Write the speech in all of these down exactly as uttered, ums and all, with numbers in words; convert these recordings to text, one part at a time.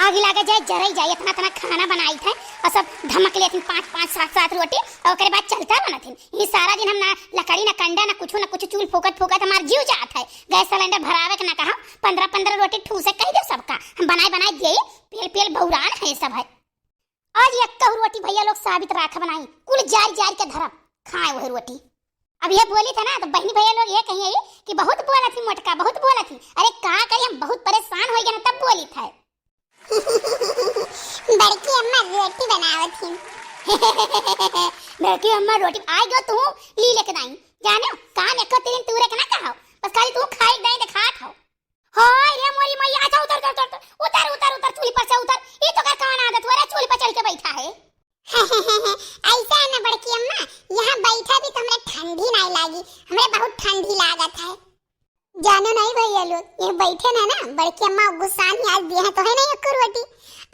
आगी लागे जाए, जरई जाए, इतना इतना खाना बनाई थे और सब धमक लेथिन पाँच पाँच सात सात रोटी और ओकरे बाद चलता बनथिन। ये सारा दिन हम ना लकड़ी ना कंडा ना कुछ ना कुछ चूल फूकत फूकत हमार जीव जात है। गैस सिलेंडर भरावे के ना कहा, पन्द्रह पन्द्रह रोटी ठूसे कह दे सबका, हम बनाए बनाए दिए, पेल पेल बौरान है सब है। आज एक कहू रोटी भैया लोग साबित राख बनाई, कुल जारी जारी के धरब, खाए वह रोटी। अब ये बोली था ना तो बहनी भैया लोग ये कहिए कि बहुत बोला थी मोटका, बहुत बोला थी। अरे का करी, हम बहुत परेशान हो गए ना तब बोली था। बड़की अम्मा रोटी बनावत हिन। बड़की अम्मा रोटी आ गयो तू ली लेके दाई। जाने काम एको तीन तूरे के ना कहो, बस खाली तू खाई दाई दिखात हो। हाय रे मोरी मैया, अच्छा उतर, उतर, उतर, उतर, उतर, उतर, चूल्ही पर से उतर। ई तो कर कौन आदत हो रे, चूल्ही पर चढ़ के बैठा है। ऐसा है ना बड़की अम्मा, यहाँ बैठा भी तो हमरे ठंडी नहीं लागी, हमरे बहुत ठंडी लागत है। जानो नहीं भैया लोग, ये बैठे ना ना, बड़की अम्मा गुस्सान ही आज दिए हैं तो है नहीं एक रोटी।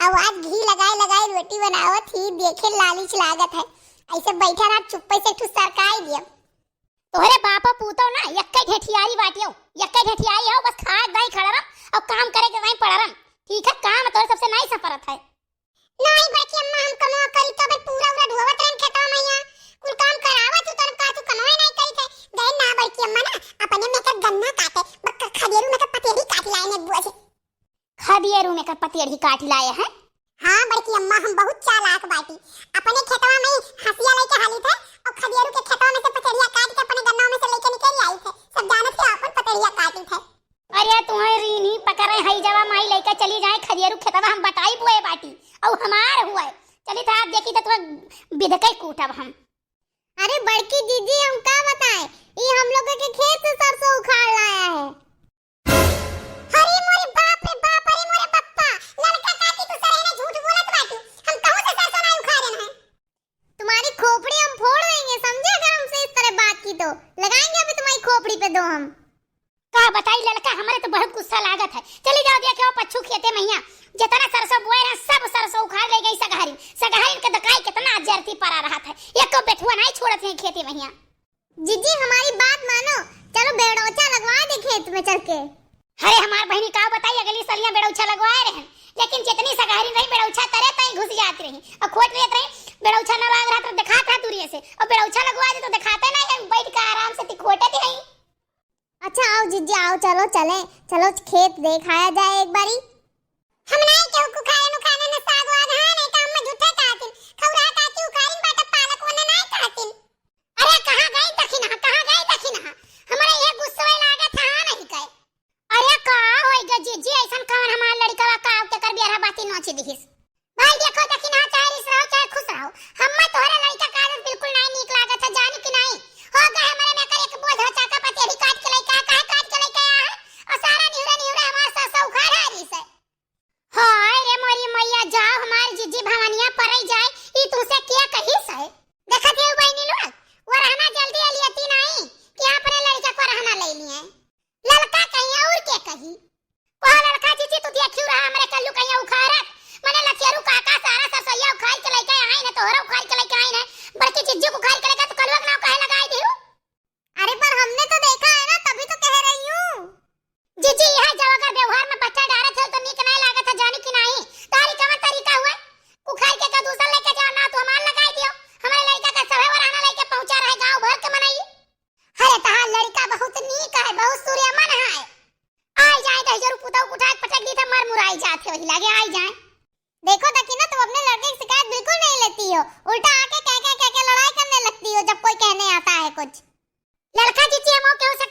अब आज घी लगाए लगाए रोटी बनावत ही, देखे लालिच लागत है। ऐसे बैठा रहा चुप्पे से ठू सरकाई दिया। तोहरे बापो पूतो ना, यक्के ढेठियारी बाटियो, यक्के ढेठियारी हो, बस खाए दाई खड़रम और काम करे के दाई पड़रम। ठीक है, काम तोहरे सबसे नहीं सपरत है। नहीं बड़की अम्मा, हम कमवा करी तबे पूरा उरा ढोवत रहन खेतवा मैया, कुल काम करावत तू तन का तू कमवा नहीं करी थे। गए ना बड़की अम्मा ना, अपने में के गन्ना काटे, बक खदेरू में के पतेरी काट लाए ने बुआ से। खदियरू में का पतेड़ी काट लाए हैं। हाँ बड़की अम्मा, हम बहुत चालाक बाटी। अपने खेतवा में हंसिया लेके हाली थे और खदियरू के खेतवा में से पतेड़िया काट के अपने गन्नवा में से लेके निकल आई थे। सब जानत थे अपन पतेड़िया काटी थे। अरे तुम्हें रीनी पकड़े हई जवा माई लेके चली जाए खदियरू खेतवा, हम बटाई बोए बाटी और हमार हुए। चली था आप देखी तो तुम्हें बिधके कूटब हम। अरे बड़की जीजी, हम का बताएं, ई हम लोग के खेत से सरसों उखाड़ लाया है। अरे मोरे बाप रे बाप, अरे मोरे बप्पा, ललका काकी तू सरेने झूठ बोलत बाटू। हम कहूँ से सरसों ना उखाड़न है। तुम्हारी खोपड़ी हम फोड़ देंगे, समझे? अगर हमसे इस तरह बात की तो लगाएंगे अभी तुम्हारी खोपड़ी पे दो हम। का बताई ललका, हमरे तो बहुत गुस्सा लागत है। चली जाओ देखे हो पच्छू खेते मैया, जितना सरसों बोए रहे सब सरसों उखाड़ ले गई सगहरिन। सगहरिन के दकाई कितना जरती परा रहत है, एको बेठुआ नहीं छोड़त है खेते मैया। जीजी, हमारी बात मानो, चलो बेड़ौचा लगवा दे खेत में चल के। अरे हमार बहिनी, का बताई, अगली सलिया बेड़ौचा लगवाए रहन, लेकिन जितनी सगहरी रही बेड़ौचा तरे तई घुस जाती रही और खोट लेत रही। बेड़ौचा न लाग रहा तो दिखात रहा दूरिये से, और बेड़ौचा लगवा दे तो दिखाते नहीं है, बैठ के आराम से तिखोटे थे। अच्छा आओ जीजी आओ, चलो चले, चलो खेत देखाया जाए एक बारी। हम नाई केहू कुखारे नुखारे न साग वाग, हाँ, नहीं तो हम झूठे कहतिन। खौरा काकी उखारिन बाटा पालक ओने नाई कहतिन। अरे कहाँ गई दखिनहा, कहाँ गई दखिनहा? हमरा ये गुस्सवे लागत है, हाँ नहीं कहे। अरे का होई गे जीजी, ऐसन कवन हमार लड़िकवा का के कर बियरहा बाती नोची दिहिस। भाई देखो दखिनहा, चाहे रिस रहो चाहे खुश रहो, हम्मे तोहरे लड़िका का आदत बिल्कुल नाई नीक लागत है, जानी कि नाई? हो गए हमरे में कर एक बोझ हो चाका पतेरी काट के लइका, काहे काट के लइका आया है? और सारा निहुरा निहुरा हमार सरसों उखाड़ है रिस है। हाय रे मोरी मैया, जाओ हमार जीजी भवनिया परई जाए, ई तुमसे क्या कही सहे? देखत है बहिनी लोग, वो रहना जल्दी अलियती नाई कि अपने लड़िका को रहना ले लिए। ललका कहीं और के कही। कहो ललका जीजी, तू देखियो रहा हमरे कल्लू कहीं उखाड़त, मने लखेरू काका सारा सरसोइया उखाड़ के लेके आई ने, तोहरा उखाड़ के लेके आई ने, बड़की जीजी को उखाड़ के लेके तो कलुआ के नाम काहे लगाई दियो? अरे पर हमने तो देखा है ना, तभी तो कह रही हूँ। जीजी, यह जब अगर व्यवहार में बच्चा डारत हो तो नीक नहीं लागत है, जानी कि नहीं? तारी कवन तरीका हुआ? उखाड़ के का दूसर लेके जाओ ना, तो हमार लगाई दियो। हमारे लड़का का सभे वराना लेके पहुंचा रहे गांव भर के मनई। अरे तहार लड़का बहुत नीक है, बहुत सूर्यमन है। आई जाए दहिजरू पुतऊ उठा के पटक दी था, मर मुराई जात है वही लागे, आई जाए। देखो दखिना, तुम अपने लड़के की शिकायत बिल्कुल नहीं लेती हो, उल्टा आके कह कह कह के लड़ाई करने लगती हो जब कोई कहने आता है कुछ। ललका जीजी, हम केहू से